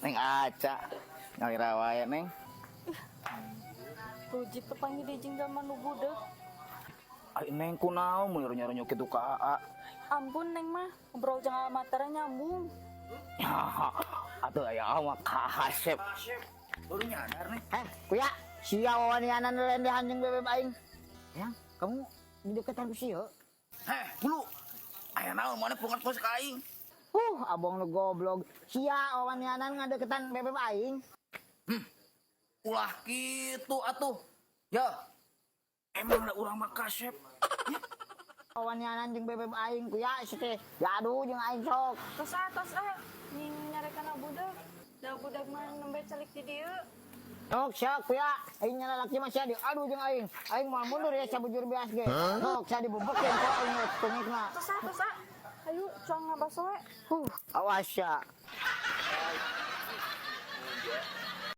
Neng Aca. Nyalira wae, Neng. Rujit tepanggih deui jeung jalma nu budeuk. Ai Neng kunaon mun nyaronyo kitu ka Aa? Ampun, Neng mah, ngobrol jeung matara nyambung. Ya, atuh aya mah kasep. Baru nyadar nih. Eh, kuya, sia wawanianan lendehan jeung bebeb aing. Yang, kamu di deketan ku sia. Heh, bulu. Aya naon maneh pungat pos ka aing? Abong nu goblok. Sia wawanianan ngadeketan bebeb aing. Ulah kitu atuh. Ya. Emang da urang mah kasep. Wawanianan jeung bebeb aing, kuya, si teh. Gaduh jeung aing sok. Tos ah, tos ah. Ning nyarekan budak. Da budak mah nembe calik di dieu. Sok sia, kuya, aing nya lalaki mah sia diadu jeung aing. Aing moal mundur ya sabujur beas ge. Sok sia dibebekeun ku aing tungikna. Tos ah, tos ah. Ayo, cuang ngabaso we. Awas ya.